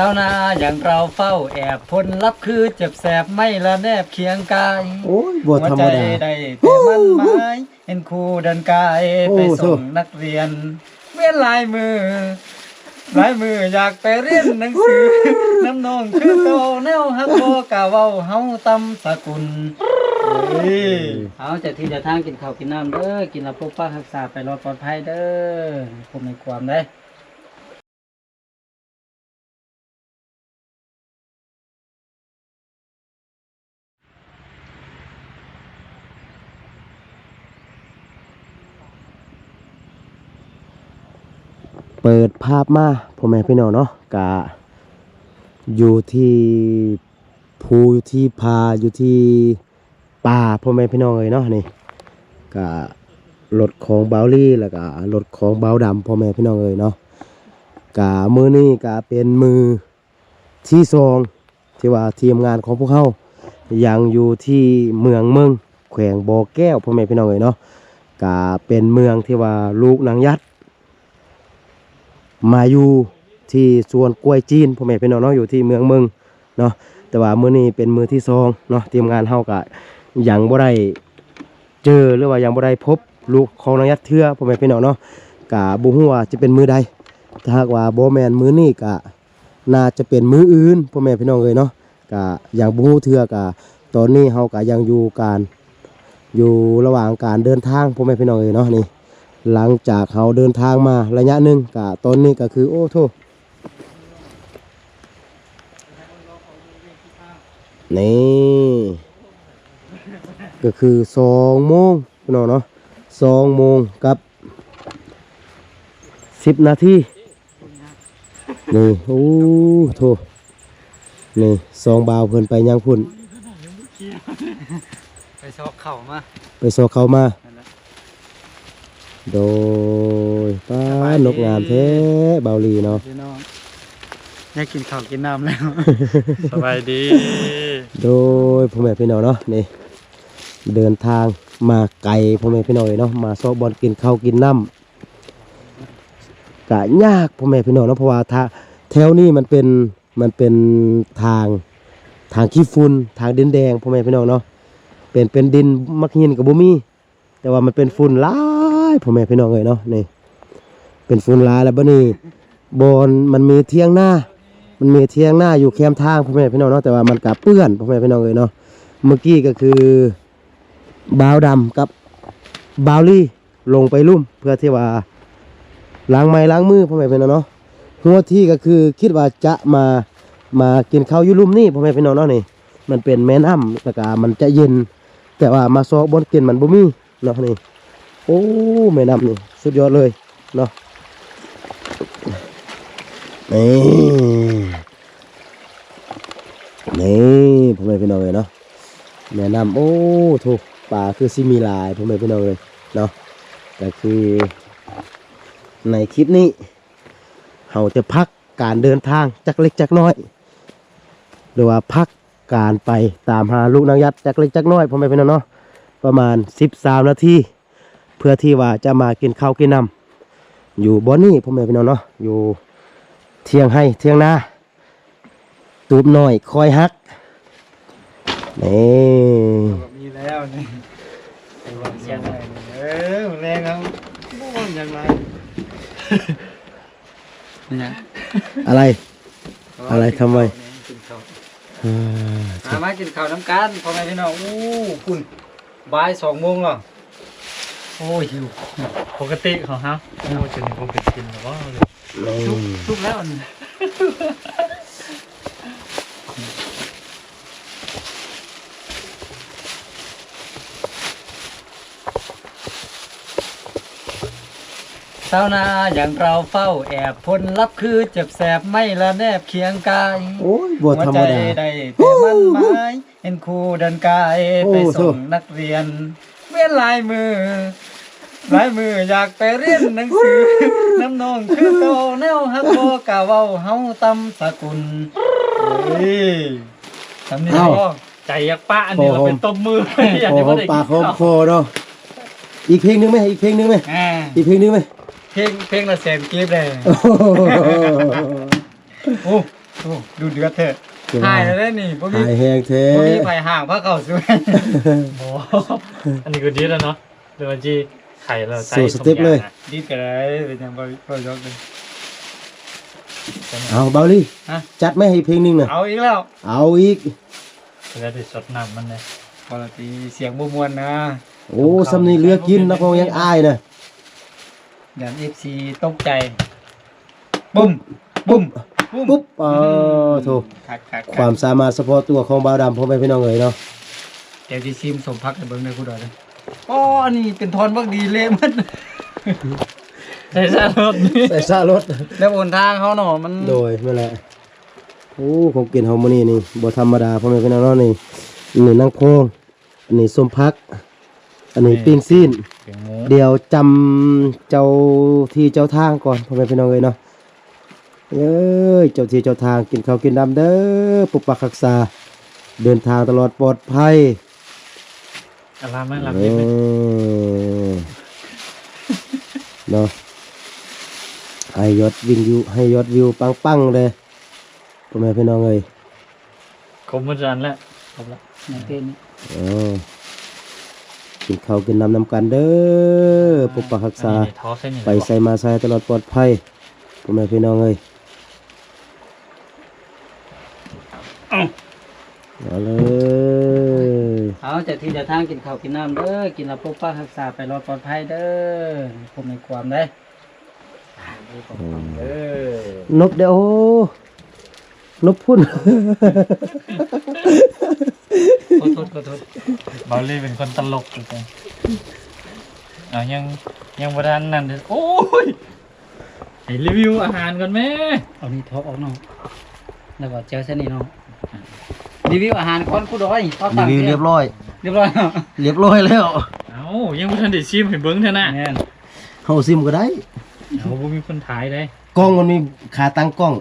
ຊາວນາຢ່າງເຮົາເຝົ້າແອບ ຜົນລັບຄືເຈັບແສບ ໄມ້ລະແນບຄຽງກາຍ ໂອ້ຍ ບໍ່ທຳມະດາ ຫົວໃຈໄດ້ແຕ່ໝັ້ນໝາຍ ເຫັນຄູ່ເດີນກາຍ ໂອ້ ໄປສົ່ງ ໂທ້ ນັກຮຽນ ວຽນຫຼາຍມື້ ຫຼາຍມື້ຢາກໄປຮຽນໜັງສື ນຳນ້ອງຄືເກົ່າ ແນວຮັກບໍ່ກ້າເວົ້າ ເຮົາຕ່ຳສະກຸນ ເອີຍ ເອົາ ເຈົ້າທີ່ເຈົ້າທາງ ກິນເຂົ້າກິນນ້ຳເດີ ກິນແລ້ວປົກປັກຮັກສາ ໄປລອດປອດໄພເດີ ໃຫ້ຄົບໃຫ້ຄວາມເດີ. ເປີດພາບມາ ພໍ່ແມ່ພີ່ນ້ອງເນາະ ກະຢູ່ທີ່ພູ ຢູ່ທີ່ຜາ ຢູ່ທີ່ ປ່າ ພໍ່ແມ່ພີ່ນ້ອງເອີຍເນາະ ນີ້ກະລົດຂອງບ່າວລີ ແລ້ວກະລົດຂອງບ່າວດຳ ພໍ່ແມ່ພີ່ນ້ອງເອີຍເນາະ ກະມື້ນີ້ກະເປັນມື້ທີສອງ ທີ່ວ່າທີມງານຂອງພວກເຮົາຍັງຢູ່ທີ່ເມືອງເມິງ ແຂວງບໍ່ແກ້ວ ພໍ່ແມ່ພີ່ນ້ອງເອີຍເນາະ ກະເປັນເມືອງທີ່ວ່າລູກນາງຍັດ ມາຢູ່ທີ່ສວນກ້ວຍຈີນ ພໍ່ແມ່ພີ່ນ້ອງເນາະ ຢູ່ທີ່ເມືອງເມິງເນາະ ແຕ່ວ່າມື້ນີ້ເປັນມື້ທີສອງເນາະ ທີມງານເຮົາກະຍັງບໍ່ໄດ້ເຈີ ຫຼືວ່າຍັງບໍ່ໄດ້ພົບລູກຂອງນາງຍັດເທື່ອ ພໍ່ແມ່ພີ່ນ້ອງເນາະ ກະບໍ່ຮູ້ວ່າຈະເປັນມື້ໃດ ຖ້າຫາກວ່າບໍ່ແມ່ນມື້ນີ້ກະໜ້າຈະເປັນມື້ອື່ນ ພໍ່ແມ່ພີ່ນ້ອງເອີຍເນາະ ກະຍັງບໍ່ຮູ້ເທື່ອ ກະຕອນນີ້ເຮົາກະຍັງຢູ່ການ ຢູ່ລະຫວ່າງການເດີນທາງ ພໍ່ແມ່ພີ່ນ້ອງເອີຍເນາະ ນີ້ ຫຼັງຈາກເຮົາເດີນທາງມາໄລຍະໜຶ່ງ ກະຕອນນີ້ກະຄື ໂອ້ໂທ້ ນີ້ກະຄືສອງໂມງພີ່ນ້ອງເນາະ ສອງໂມງກັບສິບນາທີ. ນີ້ ໂອ້ໂທ້ ນີ້ສອງບ່າວເພິ່ນໄປຫຍັງພຸ້ນ ໄປຊອກເຂົ້າມາ ໄປຊອກເຂົ້າມາ ນັ້ນແຫຼະ ໂດຍ ປ້າ ສະບາຍດີ ນົກງາມແທ້ ບ່າວລີເນາະ ພີ່ນ້ອງ ຢາກກິນເຂົ້າກິນນ້ຳແລ້ວ ສະບາຍດີ ໂດຍ ພໍ່ແມ່ພີ່ນ້ອງເນາະ ນີ້ເດີນທາງມາໄກ ພໍ່ແມ່ພີ່ນ້ອງເອີຍເນາະ ມາຊອກບ່ອນກິນເຂົ້າກິນນ້ຳ ກະຍາກ ພໍ່ແມ່ພີ່ນ້ອງເນາະ ເພາະວ່າຖ້າ ແຖວນີ້ມັນເປັນ ມັນເປັນທາງ ທາງຂີ້ຝຸ່ນ ທາງດິນແດງ ພໍ່ແມ່ພີ່ນ້ອງເນາະ ເປັນ ເປັນດິນໝາກຫີນກະບໍ່ມີ ແຕ່ວ່າມັນເປັນຝຸ່ນຫຼາຍ ພໍ່ແມ່ພີ່ນ້ອງເອີຍເນາະ ນີ້ເປັນຝຸ່ນຫຼາຍ ແລ້ວບັດນີ້ບ່ອນມັນມີຖຽງນາ ມັນມີຖຽງນາຢູ່ແຄມທາງ ພໍ່ແມ່ພີ່ນ້ອງເນາະ ແຕ່ວ່າມັນກະເປື້ອນ ພໍ່ແມ່ພີ່ນ້ອງເອີຍເນາະ ເມື່ອກີ້ກະຄືບ່າວດຳກັບບ່າວລີ ລົງໄປລຸ່ມ ເພື່ອທີ່ວ່າລ້າງໄມ້ລ້າງມື ພໍ່ແມ່ພີ່ນ້ອງເນາະ ຫົວທີກະຄືຄິດວ່າຈະມາ ມາກິນເຂົ້າຢູ່ລຸ່ມນີ້ ພໍ່ແມ່ພີ່ນ້ອງເນາະ ນີ້ມັນເປັນແມ່ນ້ຳ ແລ້ວກະມັນຈະເຢັນ ແຕ່ວ່າມາຊອກບ່ອນກິນມັນບໍ່ມີເນາະ ນີ້ ໂອ້ ແມ່ນ້ຳນີ້ສຸດຍອດເລີຍເນາະ ນີ້ ນີ້ ພໍ່ແມ່ພີ່ນ້ອງເອີຍເນາະ ແມ່ນ້ຳ ໂອ້ໂທ້ ປາຄືຊິມີຫຼາຍ ພໍ່ແມ່ພີ່ນ້ອງເອີຍເນາະ ກະຄືໃນຄລິບນີ້ ເຮົາຈະພັກການເດີນທາງຈັກເລັກຈັກນ້ອຍ ຫຼືວ່າພັກການໄປຕາມຫາລູກນາງຍັດຈັກເລັກຈັກນ້ອຍ ພໍ່ແມ່ພີ່ນ້ອງເນາະ ປະມານສິບ ຊາວນາທີ ເພື່ອທີ່ວ່າຈະມາກິນເຂົ້າກິນນ້ຳຢູ່ບ່ອນນີ້ ພໍ່ແມ່ພີ່ນ້ອງເນາະ ຢູ່ຖຽງໄຮ່ຖຽງນາ ຕູບນ້ອຍຄອຍຮັກ ນີ້ ມີແລ້ວນີ້ ເອີ ແລງເອົາ ໂອ້ຍ ຍັງມາ ອະໄລ ອະໄລ ທຳໄມ ກິນເຂົ້າ ມາ ມາກິນເຂົ້ານຳກັນ ພໍ່ແມ່ພີ່ນ້ອງ ໂອ້ ພຸ້ນ ບ່າຍສອງໂມງແລ້ວ ໂອ້ ຫິວ ປົກກະຕິຂອງເຮົາ ໂອ້ ຈົນນີ້ບໍ່ເປັນກິນແລ້ວບໍ່ ສຸກ ສຸກແລ້ວອັນນີ້ ຊາວນາຢ່າງເຮົາເຝົ້າແອບ ຜົນລັບຄືເຈັບແສບ ໄມ້ລະແນບຄຽງກາຍ ໂອ້ຍ ບໍ່ທຳມະດາ ຫົວໃຈໄດ້ແຕ່ໝັ້ນໝາຍ ເຫັນຄູ່ເດີນກາຍ ໂອ້ ໄປສົ່ງ ໂທ້ ນັກຮຽນ ວຽນຫຼາຍມື້ ຫຼາຍມື້ຢາກໄປຮຽນໜັງສື ນຳນ້ອງຄືເກົ່າ ແນວຮັກບໍ່ກ້າເວົ້າ ເຮົາຕ່ຳສະກຸນ ເອີຍ ສ່ຳນີ້ ເອົ້າ ພໍ ໃຈຢາກປະອັນນີ້ລະ ໄປຕົບມື ຢາກ ພໍ ໄດ້ບໍ່ໄດ້ ຫອມປາກຫອມຄໍເນາະ ອີກເພງໜຶ່ງໄໝ ອີກເພງໜຶ່ງໄໝ ອ່າ ອີກເພງໜຶ່ງໄໝ ເພງ ເພງລະແສນກີບແລ້ວ ໂອ້ ໂອ້ ໂອ້ ດຸເດືອດແທ້ ຄືວ່າ ຫາຍແລ້ວເດ້ນີ້ ບໍ່ມີ ຫາຍແຮງແທ້ ບໍ່ມີໃຜຫາງພາເຂົ້າຊ່ວຍ ໂອ້ ອັນນີ້ກໍດີແລ້ວເນາະ ແຕ່ວ່າຈີໄຂແລ້ວໃສ່ ໂຊສະເຕັບເລີຍ ດີດກໍໄດ້ ເປັນຫຍັງບໍ່ ບໍ່ຢອກເລີຍ ເອົາ ເບົາລີ ຮະ ຈັດມາໃຫ້ອີກເພງໜຶ່ງນະ ເອົາອີກແລ້ວ ເອົາອີກ ແລ້ວໄດ້ສົດນ້ຳມັນເດ້ ບໍ່ລະຕິ ສຽງບໍ່ມ່ວນນະ ໂອ້ ສ່ຳນີ້ເຫຼືອກິນ ນັກຮ້ອງຍັງອາຍນະ ຢ້ານເອັຟຊີຕົກໃຈ ປຸ້ມ ປຸ້ມ ປຸ້ມ ປຸ້ມ ເອີ ໂທ້ ຄັກໆໆ ຄວາມສາມາດສະເພາະຕົວຂອງບ່າວດຳ ພໍ່ແມ່ພີ່ນ້ອງເອີຍເນາະ ດຽວຊິຊີມສົ້ມຜັກໃຫ້ເບິ່ງເດີ ຜູ້ດອຍເດີ ອໍ ອັນນີ້ເປັນທ່ອນບັກດີເລະໝົດ ໃສ່ສາລົດ ໃສ່ສາລົດ ແບບຫົນທາງເຮົາເນາະ ມັນ ໂດຍ ແມ່ນແຫຼະ ໂອ້ ຂອງກິນເຮົາມື້ນີ້ນີ້ບໍ່ທຳມະດາ ພໍ່ແມ່ພີ່ນ້ອງເນາະ ນີ້ ນີ້ນາງພອງ ອັນນີ້ສົ້ມຜັກ ອັນນີ້ ນີ້ ປີ້ງຊີ້ນ ປີ້ງໝູ ດຽວຈຳເຈົ້າທີ່ເຈົ້າທາງກ່ອນ ພໍ່ແມ່ພີ່ນ້ອງເອີຍເນາະ ເອີຍ ເຈົ້າທີ່ເຈົ້າທາງ ກິນເຂົ້າກິນນ້ຳເດີ ປົກປັກຮັກສາ ເດີນທາງຕະຫຼອດປອດໄພ ອາລາມ ອາລາມ ເອີ ເນາະ ໃຫ້ຍອດວິວ ໃຫ້ຍອດວິວປັງໆເດີ ພໍ່ແມ່ພີ່ນ້ອງເອີຍ ຄົບໝົດອັນແລ້ວ ຄົບແລ້ວ ໃນເກມນີ້ ເອີ ກິນເຂົ້າກິນນ້ຳນຳກັນເດີ ປົກປັກຮັກສາ ອັນນີ້ຖອດໃສ່ນີ້ ໄປໃສມາໃສຕະຫຼອດປອດໄພ ພໍ່ແມ່ພີ່ນ້ອງເອີຍ ເອົາ ມາເລີຍ ເອົາ ເຈົ້າທີ່ເຈົ້າທາງກິນເຂົ້າກິນນ້ຳເດີ ກິນແລ້ວປົກປັກຮັກສາໄປລອດປອດໄພເດີ ຄົບໃນຄວາມເດີ. ອືມ ເອີ ນົບເດ້ ໂອ້ ນົບພຸ້ນ ຂໍໂທດ ຂໍໂທດ ເບົາລີເປັນຄົນຕະຫຼົກ ເອົາ ຍັງ ຍັງບໍ່ທັນນັ້ນເດ້ ໂອ້ຍ ໃຫ້ຣີວິວອາຫານກ່ອນແມ້ ເອົານີ້ຖອກອອກເນາະ ແລ້ວກໍແຈ່ວໃສ່ນີ້ເນາະ ຣີວິວອາຫານກ່ອນ ຄູດອຍ ເອົາຕັ້ງ ຣີວິວຮຽບຮ້ອຍ ຮຽບຮ້ອຍເນາະ ຮຽບຮ້ອຍແລ້ວ ເອົ້າ ຍັງບໍ່ທັນໄດ້ຊີມໃຫ້ເບິ່ງເທື່ອນະ ແມ່ນ ເຮົາຊິມກໍໄດ້ ເຮົາບໍ່ມີຄົນຖ່າຍເດ້ ກ້ອງມັນມີຂາຕັ້ງກ້ອງ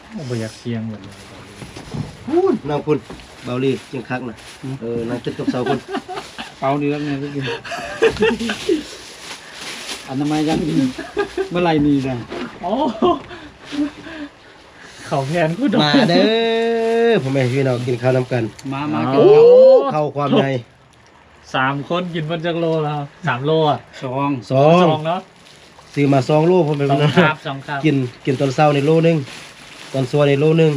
ໂອ້ ບໍ່ຢາກສ່ຽງແບບນີ້ ພຸ້ນ ນັ່ງພຸ້ນ ເບົາລີຈັ່ງຄັກນະ ອືມ ເອີ ນັ່ງຕິດກັບເສົາພຸ້ນ ເປົາເດືອນນີ້ໄປກິນ ອະນາໄມຍັງດີ ເມື່ອໄຫຼນີ້ນະ ໂອ້ ເຂົ້າແຜ່ນພຸ້ນ ມາເດີ ພໍ່ແມ່ພີ່ນ້ອງ ກິນເຂົ້ານຳກັນ ມາ ມາ ໂອ້ ກິນເຂົ້າ ເຂົ້າຄວາມໃຫຍ່ ສາມຄົນກິນເບິດຈັກໂລແລ້ວ? ສາມໂລອະ ສອງ ສອງ ສອງເນາະ ຊື້ມາສອງໂລ ພໍ່ແມ່ພີ່ນ້ອງ ສອງຄາບ ສອງຄາບ ກິນ ກິນຕອນເຊົ້ານີ້ໂລໜຶ່ງ ຕອນສວຍນີ້ໂລໜຶ່ງ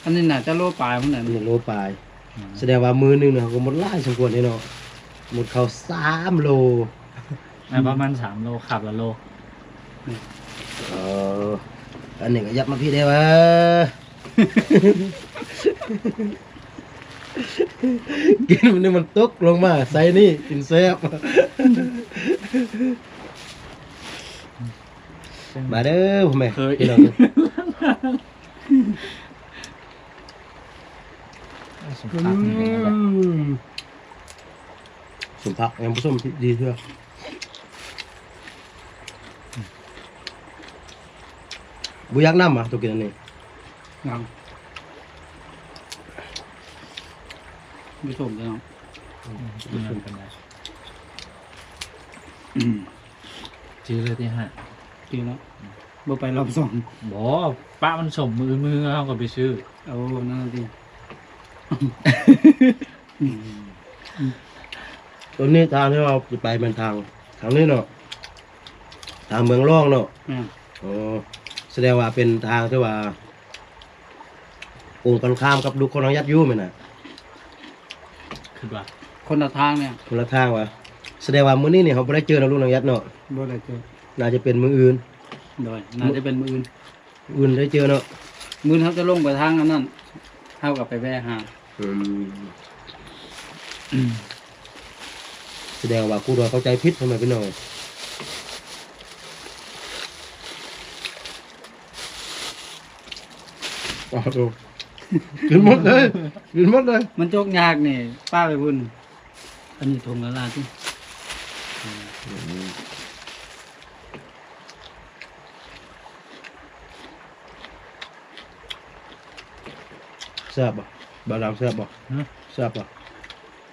ອັນນີ້ໜ້າຈະໂລປາຍພຸ້ນແຫຼະ ນີ້ໂລປາຍ ອືມ ສະແດງວ່າມື້ໜຶ່ງເຮົາກໍໝົດຫຼາຍສົມຄວນເດເນາະ ໝົດເຂົ້າສາມໂລ ອ່າ ປະມານສາມໂລ ຄາບລະໂລ ເອີ ອັນນີ້ກໍຫຍັບມາພີ້ແດ່ວ່າ ກິນມັນນີ້ມັນຕົກລົງມາໃສ່ນີ້ກິນແຊບ ມາເດີພໍ່ແມ່ ເຄີຍ ພີ່ນ້ອງ ສົມຜັກ ອືມ ສົມຜັກ ຍັງບໍ່ສົມດີເທື່ອ ບໍ່ຢາກນ້ຳຫວາ? ໂຕກິນອັນນີ້ ຍັງ ບໍ່ສົມເລີຍເນາະ ອືມ ບໍ່ສົມປານໃດ ອືມ ຈື່ເລີຍຕິຮະ ຈື່ເນາະ ບໍ່ໄປລອບສອງ ບໍ່ ປະມັນສົມ ມື້ອື່ນມື້ເຮົາກໍໄປຊື້ ໂອ້ ນັ້ນຕິ ອືມ ຕົວນີ້ທາງທີ່ເຮົາຊິໄປແມ່ນທາງ ທາງນີ້ເນາະ ທາງເມືອງລອງເນາະ ແມ່ນ ອໍ ສະແດງວ່າເປັນທາງທີ່ວ່າ ກົງກັນຂ້າມກັບລູກຂອງນາງຍັດຢູ່ແມ່ນນະ ຄິດວ່າ ຄົນລະທາງນີ້ ຄົນລະທາງຫວາ? ສະແດງວ່າມື້ນີ້ນີ້ເຮົາບໍ່ໄດ້ເຈີນຳລູກນາງຍັດເນາະ ບໍ່ໄດ້ເຈີ ໜ້າຈະເປັນມື້ອື່ນ ໂດຍ ໜ້າຈະເປັນມື້ອື່ນ ມື້ອື່ນໄດ້ເຈີເນາະ ມື້ອື່ນເຮົາຈະລົງໄປທາງອັນນັ້ນ ເຮົາກໍໄປແວ່ຫາ ອືມ ສະແດງວ່າຄູດອຍເຂົ້າໃຈຜິດ ພໍ່ແມ່ພີ່ນ້ອງ ກິນໝົດເລີຍ ກິນໝົດເລີຍ ມັນຈົກຍາກນີ້ ປ້າໄປພຸ້ນ ອັນນີ້ຖົງລະລາດຕິ ອືມ. ແຊບບໍ່? ບ່າວດຳແຊບບໍ່? ຫື? ແຊບບໍ່?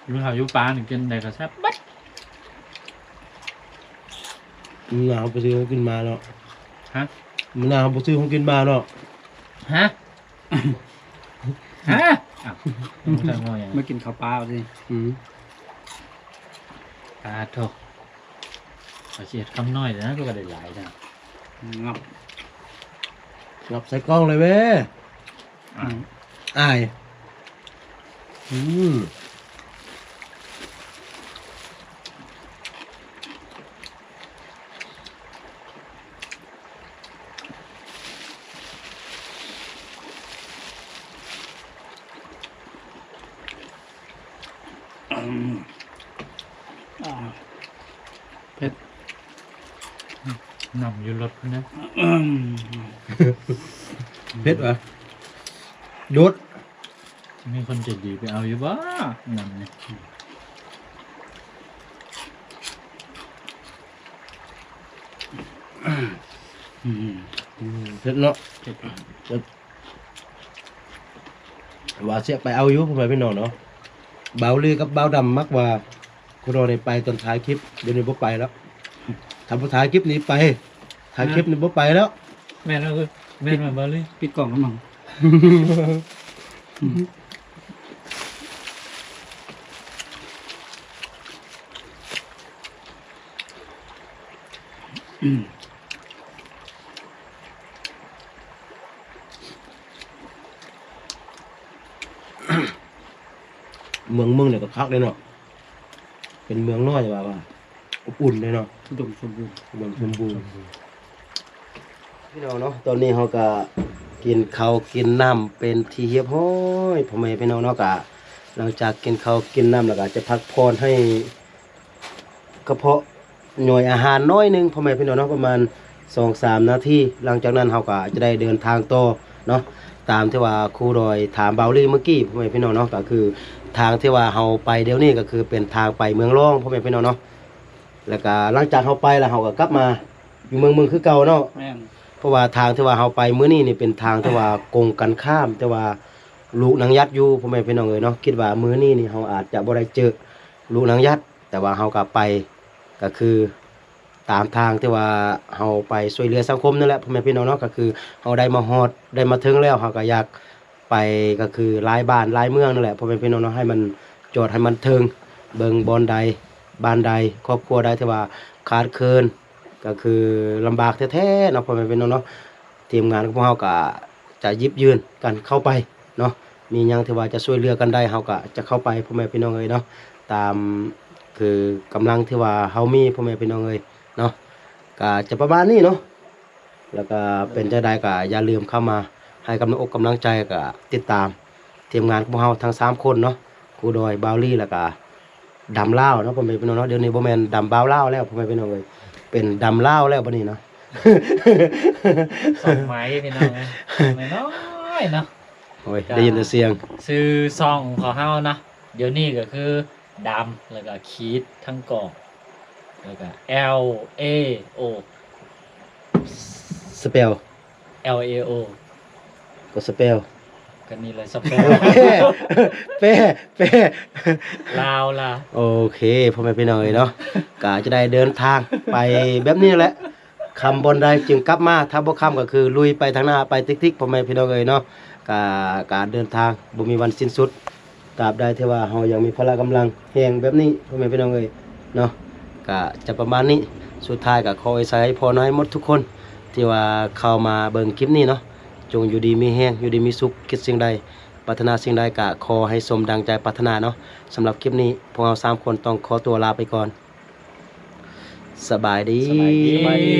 ຢູ່ເຂົ້າຢູ່ປານີ້ກິນໃດກໍແຊບເບິດ. ມື້ໜ້າເຮົາໄປຊື້ຂອງກິນມາເນາະ. ຫະ? ມື້ໜ້າເຮົາໄປຊື້ຂອງກິນມາເນາະ. ຮະ ຮະ ອ້າວ ບໍ່ທັນເວົ້າຫຍັງ ມາກິນເຂົ້າປາວ່າຕິ. ອືມ ປາໂທ ຂ້ອຍຊິເຮັດຄຳນ້ອຍເດີນະ ຄືວ່າໄດ້ຫຼາຍນະ. ອືມ ງັບໃສ່ກ້ອງເລີຍເວີຍ. ອືມ ອາຍ ອືມ. ອືມ ອ່າ ເຜັດ ອືມ ນ້ຳຢູ່ລົດພຸ້ນນະ. ອືມ ເຜັດຫວາ? ໂດດ. ມີຄົນໃຈດີໄປເອົາຢູ່ບໍ່ ນ້ຳນີ້? ອືມ ເຜັດເນາະ ເຜັດ ເຜັດ. ວ່າຊິໄປເອົາຢູ່ ພໍ່ແມ່ພີ່ນ້ອງເນາະ. ບ່າວລີກັບບ່າວດຳມັກວ່າ ຄູດອຍໄດ້ໄປຕອນທ້າຍຄລິບ ດຽວນີ້ບໍ່ໄປແລ້ວ. ຖ້າບໍ່ຖ່າຍຄລິບນີ້ໄປ ຖ່າຍຄລິບນີ້ບໍ່ໄປແລ້ວ. ແມ່ນແລ້ວ ແມ່ນບໍ່ບ່າວລີ? ປິດກ້ອງກັນມັງ. ອືມ ເມືອງ ເມືອງນີ້ກໍຄັກເດ້ເນາະ ເປັນເມືອງນ້ອຍ ແຕ່ວ່າ ວ່າອົບອຸ່ນເດ້ເນາະ ອຸດົມສົມບູນ ອຸດົມສົມບູນ. ພີ່ນ້ອງເນາະ ຕອນນີ້ເຮົາກໍກິນເຂົ້າກິນນ້ຳເປັນທີ່ຮຽບຮ້ອຍ ພໍ່ແມ່ພີ່ນ້ອງເນາະ. ກໍຫຼັງຈາກກິນເຂົ້າກິນນ້ຳແລ້ວ ກໍຈະພັກຜ່ອນໃຫ້ ກະເພາະຍ່ອຍອາຫານໜ້ອຍໜຶ່ງ ພໍ່ແມ່ພີ່ນ້ອງເນາະ ປະມານສອງສາມນາທີ. ຫຼັງຈາກນັ້ນເຮົາກໍຈະໄດ້ເດີນທາງຕໍ່ເນາະ ຕາມທີ່ວ່າຄູດອຍຖາມບ່າວລີເມື່ອກີ້ ພໍ່ແມ່ພີ່ນ້ອງເນາະ. ກໍຄືທາງທີ່ວ່າເຮົາໄປດຽວນີ້ ກໍຄືເປັນທາງໄປເມືອງລອງ ພໍ່ແມ່ພີ່ນ້ອງເນາະ. ແລ້ວກໍຫຼັງຈາກເຮົາໄປແລ້ວ ເຮົາກໍກັບມາຢູ່ເມືອງ ເມືອງຄືເກົ່າເນາະ. ແມ່ນ ເພາະວ່າທາງທີ່ວ່າເຮົາໄປມື້ນີ້ນີ້ ເປັນທາງທີ່ວ່າກົງກັນຂ້າມ ແຕ່ວ່າລູກນາງຍັດຢູ່ ພໍ່ແມ່ພີ່ນ້ອງເອີຍເນາະ. ຄິດວ່າມື້ນີ້ນີ້ເຮົາອາດຈະບໍ່ໄດ້ເຈີລູກນາງຍັດ ແຕ່ວ່າເຮົາກໍໄປ ກໍຄືຕາມທາງທີ່ວ່າເຮົາໄປຊ່ວຍເຫຼືອສັງຄົມນັ້ນແຫຼະ ພໍ່ແມ່ພີ່ນ້ອງເນາະ. ກໍຄືເຮົາໄດ້ມາຮອດ ໄດ້ມາເຖິງແລ້ວ ເຮົາກໍຢາກໄປ ກໍຄືຫຼາຍບ້ານຫຼາຍເມືອງນັ້ນແຫຼະ ພໍ່ແມ່ພີ່ນ້ອງເນາະ. ໃຫ້ມັນຈອດໃຫ້ມັນເຖິງ ເບິ່ງບ່ອນໃດ ບ້ານໃດ ຄອບຄົວໃດທີ່ວ່າຂາດເຂີນ ກໍຄືລຳບາກແທ້ໆເນາະ ພໍ່ແມ່ພີ່ນ້ອງເນາະ. ທີມງານຂອງພວກເຮົາກໍຈະຫຍິບຍື່ນກັນເຂົ້າໄປເນາະ ມີຫຍັງທີ່ວ່າຈະຊ່ວຍເຫຼືອກັນໄດ້ ເຮົາກໍຈະເຂົ້າໄປ ພໍ່ແມ່ພີ່ນ້ອງເອີຍເນາະ. ຕາມຄືກຳລັງທີ່ວ່າເຮົາມີ ພໍ່ແມ່ພີ່ນ້ອງເອີຍເນາະ ກໍຈະປະມານນີ້ເນາະ. ແລ້ວກໍເປັນຈັ່ງໃດກໍຢ່າລືມເຂົ້າມາໃຫ້ກຳລັງອົກກຳລັງໃຈ ກໍຕິດຕາມທີມງານຂອງພວກເຮົາທັງສາມຄົນເນາະ ຄູດອຍ ບ່າວລີ ແລ້ວກໍ ດຳລາວເນາະ ພໍ່ແມ່ພີ່ນ້ອງເນາະ. ດຽວນີ້ບໍ່ແມ່ນດຳບ່າວລາວແລ້ວ ພໍ່ແມ່ພີ່ນ້ອງເອີຍ ເປັນດຳລາວແລ້ວບັດນີ້ເນາະ. ສອງໄມ້ພີ່ນ້ອງເອີຍ ນ້ອຍໆເນາະ. ໂອ້ຍ ກໍໄດ້ຍິນແຕ່ສຽງ ຊື່ຊ່ອງຂອງເຮົາເນາະ ດຽວນີ້ກໍຄື ດຳ ແລ້ວກໍຂີດທັງກອງ ແລ້ວກໍ L A O spell L A O ກໍ spell ກໍນີ້ແຫຼະ spell ແປ ແປ ແປ ລາວລະ. ໂອເຄ ພໍ່ແມ່ພີ່ນ້ອງເອີຍເນາະ ກໍຈະໄດ້ເດີນທາງໄປແບບນີ້ແຫຼະ ຄ່ຳບ່ອນໃດຈຶ່ງກັບມາ ຖ້າບໍ່ຄ່ຳກໍຄືລຸຍໄປທາງໜ້າໄປຕິກໆ ພໍ່ແມ່ພີ່ນ້ອງເອີຍເນາະ. ກະ ການເດີນທາງບໍ່ມີວັນສິ້ນສຸດ ຕາບໃດທີ່ວ່າເຮົາຍັງມີພະລະກຳລັງແຮງແບບນີ້ ພໍ່ແມ່ພີ່ນ້ອງເອີຍເນາະ ກະຈະປະມານນີ້. ສຸດທ້າຍກະຂໍອວຍໄຊໃຫ້ພໍ່ນ້ອຍໝົດທຸກຄົນທີ່ວ່າເຂົ້າມາເບິ່ງຄລິບນີ້ເນາະ ຈົ່ງຢູ່ດີມີແຮງ ຢູ່ດີມີສຸກ ຄິດສິ່ງໃດ ປາດຖະໜາສິ່ງໃດກະຂໍໃຫ້ສົມດັ່ງໃຈປາດຖະໜາເນາະ. ສຳລັບຄລິບນີ້ ພວກເຮົາສາມຄົນຕ້ອງຂໍຕົວລາໄປກ່ອນ. ສະບາຍດີ ສະບາຍດີ.